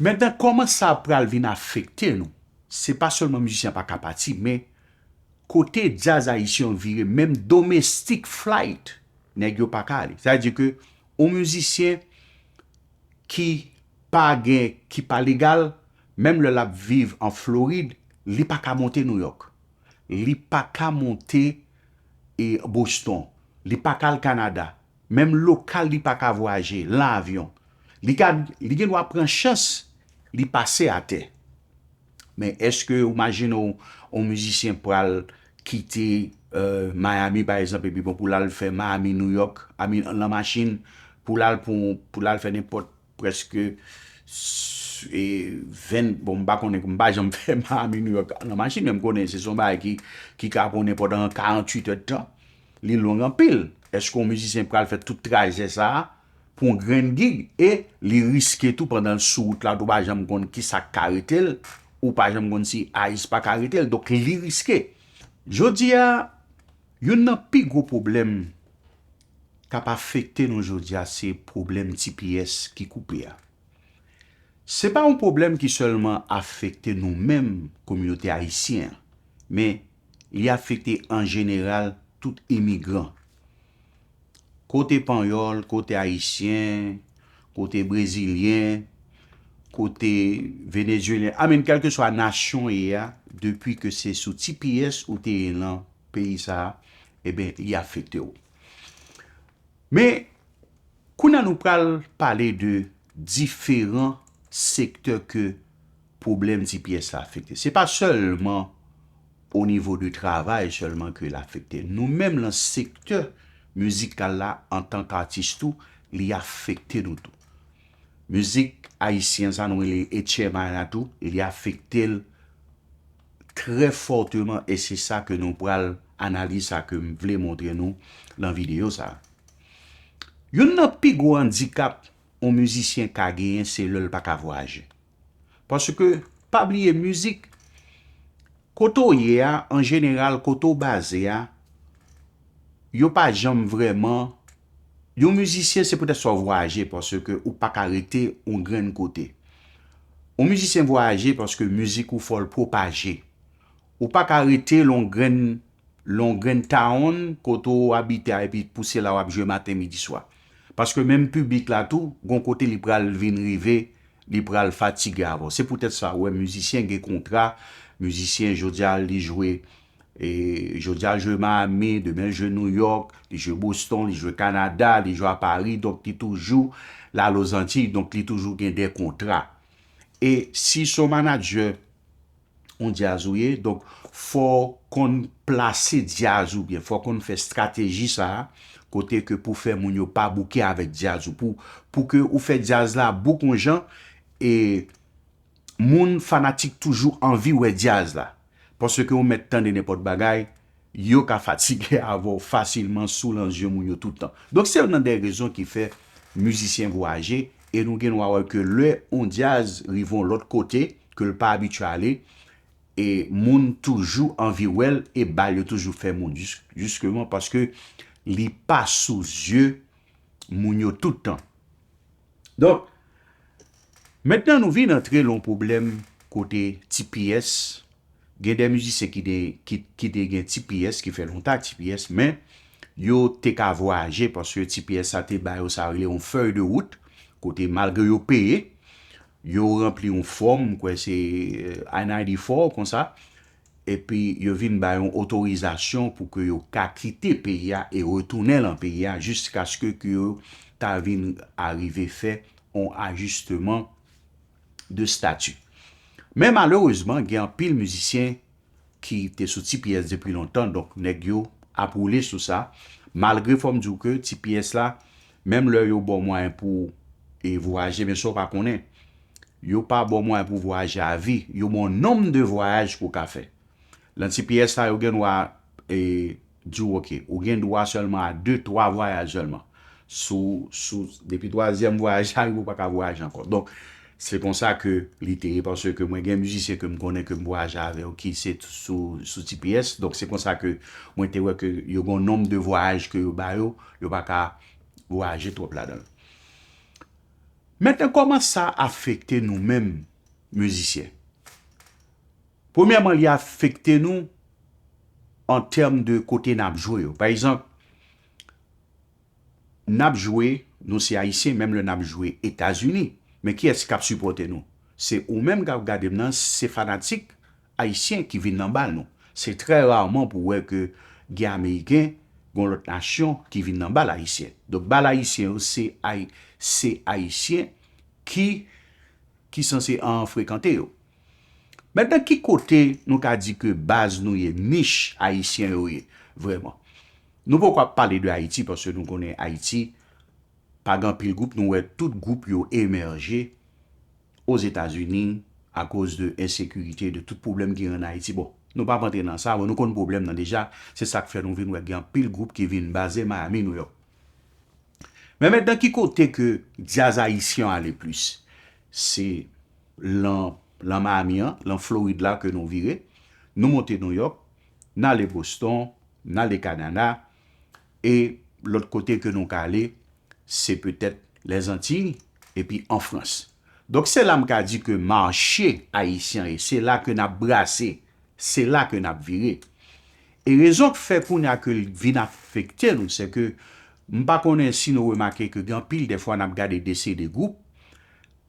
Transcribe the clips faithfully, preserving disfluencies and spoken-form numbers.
Mentnan, kòman sa pral vin afekte nou? Se pa sèlman mizisyen an pa ka pati, men kote djaz ayisyen an vire, menm domestic flight, nèg yo pa ka ale. Sa vle di ke yon mizisyen ki pa gen, ki pa legal, menm lè l ap viv an Florid, li pa ka monte Nouyòk. Li pa ka monte e Boston. Li pa ka al Kanada. Menm lokal li pa ka vwayaje, lan avyon. Li ka, li gen dwa pran chans, li pase atè. Men èske ou imajine w, yon mizisyen pral kite euh, Miami, pa egzanp, epi bon, pou l al fè Miami, New York, I mean, lan machin, pou l al, pou, pou l al fè nenpòt prèske s- e ven, bon, m pa konnen, m pa janm fè Miami, New York nan machin, men m konnen se yon bagay ki, ki ka pran nenpòt an karanntuit èdtan. Li long anpil. Èske yon mizisyen pral fè tout trajè sa a pou yon grenn gig? E li riske tou pandan l sou wout la, ou pa janm konn ki sa k ka rete l, ou pa janm konn si ice pa ka rete l. Donk, li riske. Jodi a, youn nan pi gwo pwoblèm k ap afekte nou jodi a, se pwoblèm T P S ki koupe a. Se pa yon pwoblèm ki sèlman afekte nou menm, kominote ayisyen an, men li afekte an jeneral tout imigran. Kote panyòl, kote ayisyen, kote brezilyen, kote venezuelyen, I mean, kèlkeswa nasyon w ye a, depi ke se sou T P S ou te ye nan peyi sa a, eben, li afekte w. Men, kounye a nou pral pale de diferan sektè ke pwoblèm T P S la afekte. Se pa sèlman o nivo de travay sèlman ke l afekte. Nou menm lan sektè mizikal la, antank atis tou, li afekte nou tou. Mizik ayisyen sa nou rele H M I la tou, li afekte l trè fòteman, e se sa ke nou pral analize, sa ke m vle montre nou lan videyo sa. Youn nan pi gwo andikap yon mizisyen ka genyen, se lè l pa ka vwayaje. Paske, pa bliye, mizik, kote w ye a, an jeneral, kote w baze a, yo pa janm vrèman, yon mizisyen, se poutèt sa w vwayaje, paske ou pa ka rete yon grenn kote. Yon mizisyen vwayaje paske mizik ou fò l pwopaje. Ou pa ka rete lan yon grenn, lan yon grenn town kote w abite a epi pou se la w ap jwe maten, midi, swa. Paske menm piblik la tou, gon kote li pral vin rive, li pral fatige avè w. Se poutèt sa, ou wè mizisyen gen kontra, mizisyen jodi a li jwe, e, jodi a l jwe Miami, demen l jwe New York, li jwe Boston, li jwe Kanada, li jwe a Paris, donk li toujou la Lozantiy, donk li toujou gen de kontra. E si se yon manadjè yon djaz ou ye, donk fò w konn plase djaz ou byen, fò w konn fè estrateji sa a, kote ke pou fè moun yo pa bouke avèk djaz ou, pou, pou ke ou fè djaz la bouk yon jan, e moun fanatik toujou anvi wè djaz la. Paske ou mèt tande nenpòt bagay, yo ka fatige avè w fasilman sou lan zye moun yo tout tan. Donk se youn nan de rezon ki fè mizisyen vwayaje, e nou gen dwa wè ke lè yon djaz rive yon lòt kote, ke l pa abitye ale, e moun toujou anvi wè l, e bal yo toujou fè moun, jis, jiskeman paske li pa sou zye moun yo tout tan. Donk, mentnan nou vin antre lan yon pwoblèm kote T P S, gen de mizisyen ki, de, ki, ki te gen T P S, ki fè lontan ak T P S, men yo te ka vwayaje paske T P S sa te ba yo sa rele yon feuille de route, kote malgre yo peye, yo ranpli yon fòm, m kwè se euh, I ninety-four konsa, epi yo vin ba yon otorizasyon pou ke yo ka kite peyi a e retounen lan peyi a jiskaske ke yo ta vin arive fè yon ajisteman de stati. Men malerezman, gen anpil mizisyen ki te sou T P S depi lontan, donk nèg yo ap woule sou sa. Malgre fò m di w ke T P S la, menm lè yo ba w mwayen pou e vwayaje, men sa w pa konnen, yo pa ba w mwayen pou vwayaje a vi, yo ba w nonm de vwayaj pou w ka fè. Lan T P S la, yo gen dwa e, di w, ok, ou gen dwa sèlman a de, twa vwayaj sèlman. Sou, sou, depi twazyèm vwayaj la rive, ou pa ka vwayaje ankò. Donk, se konsa ke li te ye, paske mwen gen mizisyen ke m konnen ke m vwayaje avè yo ki se t- sou, sou T P S. Donk, se konsa ke mwen te wè ke yo gen yon nonm de vwayaj ke yo ba yo, yo pa ka vwayaje twòp ladan l. Mentnan, kòman sa afekte nou menm mizisyen? Premyèman, li afekte nou an tèm de kote n ap jwe yo. Pa egzanp, n ap jwe, nou se Ayisyen, menm lè n ap jwe Etazini, men kiyès k ap sipòte nou? Se ou menm k ap gade m nan, se fanatik ayisyen ki vin nan bal nou. Se trè raman pou w wè ke gen Ameriken, gen lòt nasyon ki vin nan bal ayisyen. Donk, bal ayisyen yo, se Ay-, se Ayisyen ki, ki sanse an frekante yo. Mentnan, ki kote nou ka di ke baz nou ye, nich ayisyen yo ye, vrèman? Nou poko ap pale de Ayiti, paske nou konnen Ayiti, pa gen anpil gwoup, nou wè tout gwoup yo emèje Ozetazini akoz de ensekirite, de tout pwoblèm ki gen an Ayiti. Bon, nou p ap antre nan sa, bon, nou konn pwoblèm nan deja, se sa k fè nou vin wè gen anpil gwoup ki vin baze Miami, New York. Men mentnan, ki kote ke djaz ayisyen an ale plis? Se lan, lan Miami an, lan Florid la ke nou vire. Nou monte New York, n ale Boston, n ale Kanada, e lòt kote ke nou ka ale, se petèt Lèzantiy, epi an Frans. Donk, se la m ka di ke mache ayisyen an ye, se la ke n ap brase, se la ke n ap vire. E rezon k fè kounye a ke l vin afekte nou, se ke m pa konnen si nou remake ke gen anpil dèfwa n ap gade desede gwoup,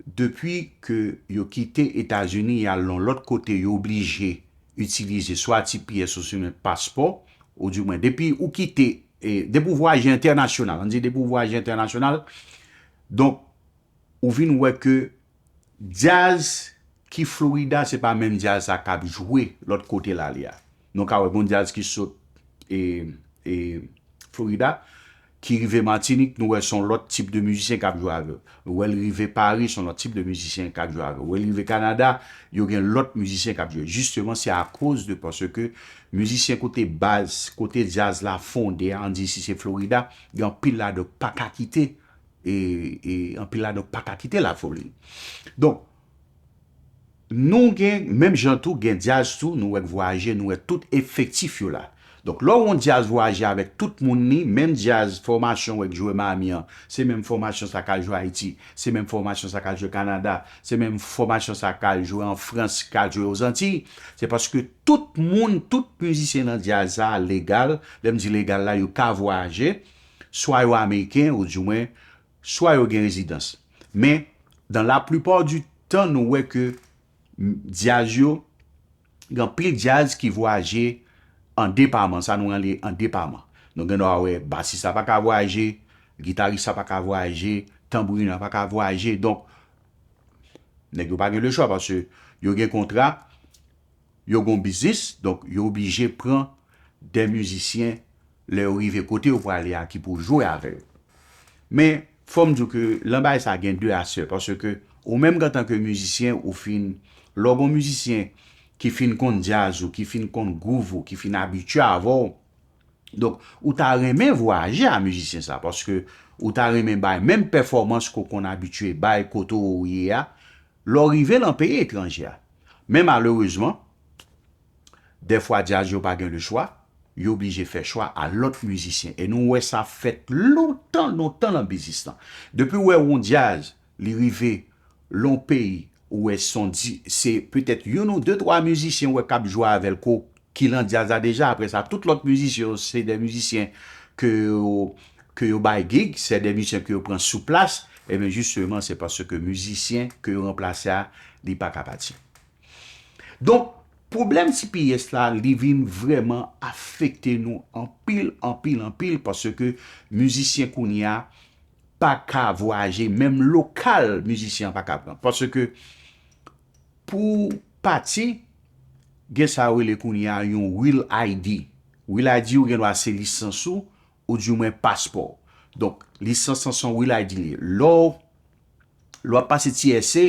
depi ke yo kite Etazini, y al nan lòt kote, yo oblije itilize swa T P S oubyen paspò, oudimwen, depi ou kite, e, depi ou vwayaje entènasyonal, ann di depi ou vwayaje entènasyonal, donk, ou vin wè ke djaz ki Florida, se pa menm djaz sa k ap jwe lòt kote l ale a. Nou ka wè gon djaz ki sot, e, e, Florida, ki rive Matinik, nou wè se yon lòt tip de mizisyen k ap jwe avè l. Ou wè l rive Paris, se yon lòt tip de mizisyen k ap jwe avè l. Ou wè l rive Kanada, yo gen lòt mizisyen k ap jwe. Jisteman, se akoz de paske mizisyen kote baz, kote djaz la fonde a, ann di si se Florida, gen anpil ladan k pa ka kite, e, e anpil ladan k pa ka kite Laflorid. Donk, nou gen, menm jan tou, gen djaz tou, nou wè k vwayaje, nou wè tout efektif yo la. Donk, lè w wè yon djaz vwayaje avèk tout moun li, menm djaz fòmasyon w wè k jwe Miami an, se menm fòmasyon sa k al jwe Ayiti, se menm fòmasyon sa k al jwe Kanada, se menm fòmasyon sa k al jwe an Frans, k al jwe Ozantiy, se paske tout moun, tout mizisyen nan djaz sa a legal, lè m di legal la, yo ka vwayaje, swa yo Ameriken, oudimwen, swa yo gen rezidans. Men, dans la plupart du temps, nou wè ke m, djaz yo, gen anpil djaz ki vwayaje an depaman, sa nou rele an depaman. Nou gen dwa wè basis la pa ka vwayaje, gitaris la pa ka vwayaje, tanbourin la pa ka vwayaje. Donk, nèg yo pa gen lechwa paske yo gen kontra, yo gon biznis, donk yo oblije pran de mizisyen lè yo rive kote yo prale a ki pou jwe avè yo. Men, fò m di w ke lan bagay sa gen de aspè, paske ou menm antanke mizisyen, ou fin, lè w gon mizisyen ki fin konn djaz ou, ki fin konn gwouv ou, ki fin abitye avè w, donk, ou ta renmen vwayaje a mizisyen sa, paske ou ta renmen bay menm pèfòmans ke w konn abitye bay kote w ye a, lè w rive lan peyi etranje a. Men malerezman, dèfwa djaz yo pa gen lechwa, yo oblije fè chwa a lòt mizisyen. E nou wè sa fèt lontan, lontan lan biznis lan. Depi w wè yon djaz, li rive lan yon peyi, ou wè se yon di, se petèt youn ou de twa mizisyen w wè k ap jwe avè l ko, ki lan djaz la deja. Apre sa, tout lòt mizisyen yo, se de mizisyen ke yo, ke yo bay gig, se de mizisyen ke yo pran sou plas. Ebyen, jisteman, se paske mizisyen ke yo ranplase a, li pa ka pati. Donk, pwoblèm T P S la, li vin vrèman afekte nou anpil, anpil, anpil, paske mizisyen kounye a pa ka vwayaje, menm lokal mizisyen an pa ka pran. Paske pou pati, gen sa yo rele kounye a yon Real I D. Real I D, ou gen dwa se lisans ou, oudimwen paspò w. Donk, lisans lan se yon Real I D li ye. Lè w, lè w ap pase T S A,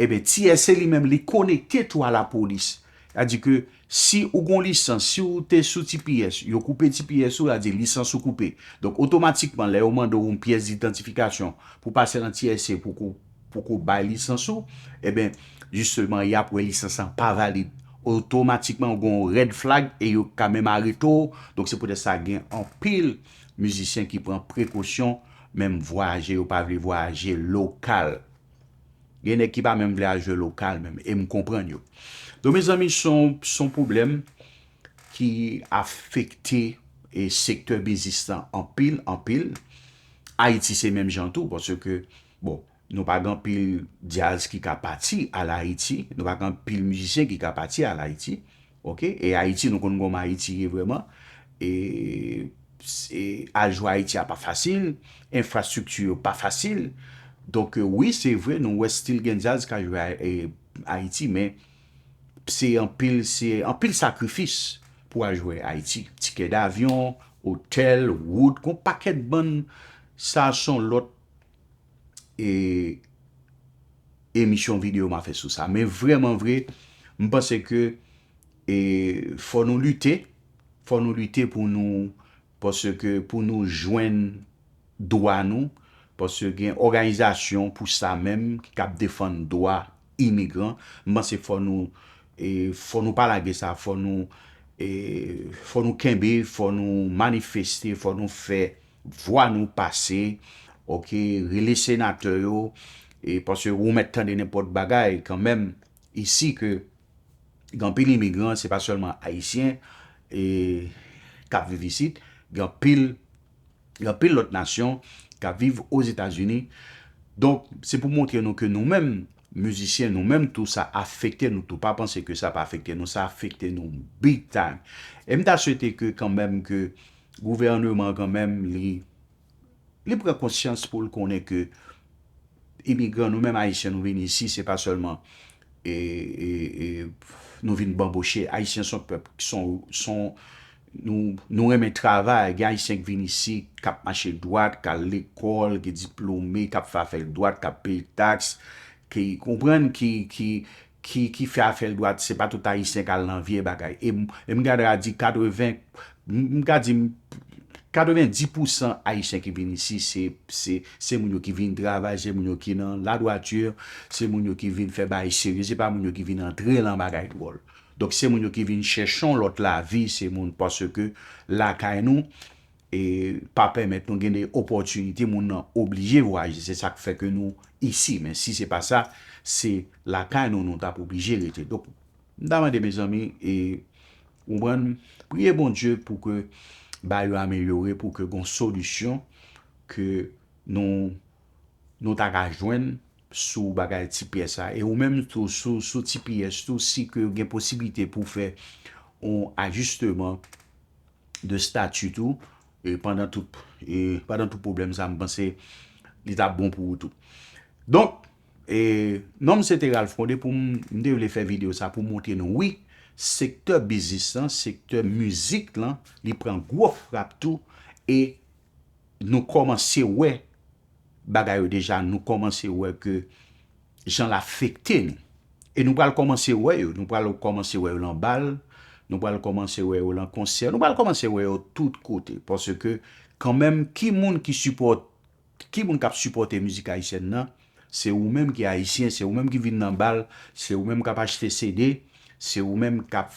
ebyen, T S A li menm, li konekte tou a lapolis. Sa di ke si ou gon lisans, si ou te sou T P S, yo koupe T P S ou, sa di lisans ou koupe. Donk, otomatikman, lè yo mande w yon pyès idantifikasyon pou pase nan T S A pou ko, pou ko bay lisans ou, ebyen, jisteman, y ap wè lisans lan pa valid. Otomatikman, ou gon red flag e yo ka menm arete w. Donk, se poutèt sa gen anpil mizisyen ki pran prekosyon, menm vwayaje, yo pa vle vwayaje lokal. Gen nèg ki pa menm vle al jwe lokal menm, e m konprann yo. Donk, mezanmi, se yon, se yon pwoblèm ki afekte, e, sektè biznis lan anpil, anpil. Ayiti se menm jan tou, paske, bon, nou pa gen anpil djaz ki ka pati al Ayiti, nou pa gen anpil mizisyen ki ka pati al Ayiti, oke? E Ayiti, nou konn kòman Ayiti ye vrèman. E, e al jwe Ayiti a pa fasil, enfrastrikti yo pa fasil. Donk, e, wi, se vre, nou wè still gen djaz ka jwe, e, Ayiti, men se anpil, se anpil sakrifis pou al jwe Ayiti. Tikè davyon, otèl, wout, gon pakèt bann, sa se yon lòt, e, emisyon videyo m a fè sou sa. Men vrèman vre, m panse ke, e, fò nou lite, fò nou lite pou nou, paske pou nou jwenn dwa nou, paske gen òganizasyon pou sa menm ki ap defann dwa imigran. M panse fò nou, e, fò nou pa lage sa, fò nou, e, fò nou kenbe, fò nou manifeste, fò nou fè vwa nou pase, oke, rele senatè yo, e, paske ou mèt tande nenpòt bagay kanmenm isi ke gen anpil imigran, se pa sèlman Ayisyen, e, k ap viv isit, gen anpil, gen anpil lòt nasyon k ap viv Ozetazini. Donk, se pou montre nou ke nou menm, mizisyen, nou menm tou, sa afekte nou tou. Pa panse ke sa pa afekte nou, sa afekte nou big time. E m ta swete ke kanmenm ke gouvènman kanmenm li, li pran konsyans pou l konnen ke imigran, nou menm Ayisyen, nou vin isi, se pa sèlman, e, e, e, nou vin banboche. Ayisyen se yon pèp, se yon, se yon, nou, nou renmen travay. Gen Ayisyen ki vin isi, k ap mache dwat, k al lekòl, ki diplome, k ap fè afè l dwat, k ap peye taks, ki konprann, ki, ki, ki, ki fè afè l dwat. Se pa tout Ayisyen k al nan vye bagay. E m, e m gade a di katreven, m, m ka di m, katrevendis pousan Ayisyen ki vin isi, se, se, se moun yo ki vin travay, se moun yo ki nan ladwati, se moun yo ki vin fè bagay serye, se pa moun yo ki vin antre lan bagay dwòl. Donk, se moun yo ki vin chèche yon lòt lavi, se moun, paske lakay nou, e, pa pèmèt nou gen de opòtinite, moun nan oblije vwayaje, se sa k fè ke nou isi. Men si se pa sa, se lakay nou, nou t ap oblije rete. Donk, m ta mande, mezanmi, e, konprann, priye Bondye pou ke bagay yo amelyore, pou ke gon solisyon ke nou, nou ta ka jwenn sou bagay T P S la. E ou menm tou, sou, sou T P S tou, si ke gen posiblite pou fè yon ajisteman de stati tou, e pandan tout, e pandan tout pwoblèm sa, m panse li t ap bon pou ou tou. Donk, e, non m se te Ralph Condé pou m, m te vle fè videyo sa pou montre nou, wi, sektè biznis lan, sektè mizik lan, li pran gwo frap tou, e nou kòmanse wè bagay yo deja, nou kòmanse wè ke jan l afekte nou. E nou pral kòmanse wè yo, nou pral kòmanse wè yo lan bal, nou pral kòmanse wè yo lan konsè, nou pral kòmanse wè yo tout kote. Paske, kanmenm, ki moun ki sipòt, ki moun k ap sipòte mizik ayisyèn nan? Se ou menm ki ayisyen, se ou menm ki vin nan bal, se ou menm k ap achte C D, se ou menm k ap,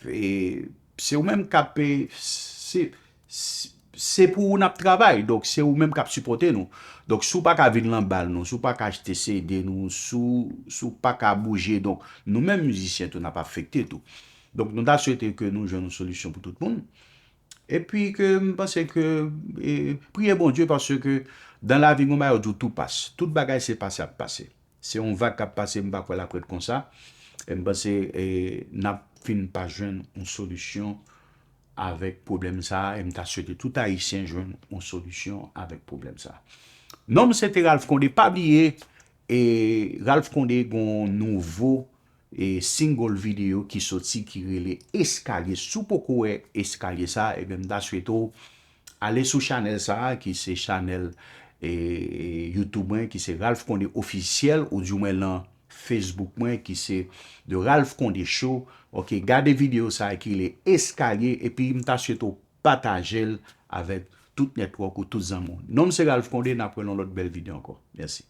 e, se ou menm k ap, e, se, se, se pou ou n ap travay. Donk, se ou menm k ap sipòte nou. Donk, si w pa ka vin lan bal nou, si w pa ka achte C D nou, si w, si w pa ka bouje, donk, nou menm mizisyen tou, n ap afekte tou. Donk, nou ta swete ke nou jwenn yon solisyon pou tout moun. Epi ke m panse ke, e, priye Bondye, paske dan lavi, gon bagay yo di w, tou pas. Tout bagay se pase ap pase. Se yon vag k ap pase, m pa kwè l ap ret konsa. E m panse, e, n ap fin pa jwenn yon solisyon avèk pwoblèm sa a, e m ta swete tout Ayisyen jwenn yon solisyon avèk pwoblèm sa a. Non m se te Ralph Condé, pa bliye, e, Ralph Condé gon nouvo, e, single videyo ki soti ki rele Eskalye. Si w poko wè Eskalye sa, ebyen m ta swete w ale sou chanèl sa a, ki se chanèl, e, e, YouTube mwen, ki se Ralph Condé Officiel, ou di mwen lan Facebook mwen, ki se The Ralph Condé Show. Oke, gade videyo sa a ki rele Eskalye, epi m ta swete w pataje l avèk tout network ou, tout zanmi w. Non m se Ralph Condé, n ap wè lan lòt bèl videyo ankò. Mèsi.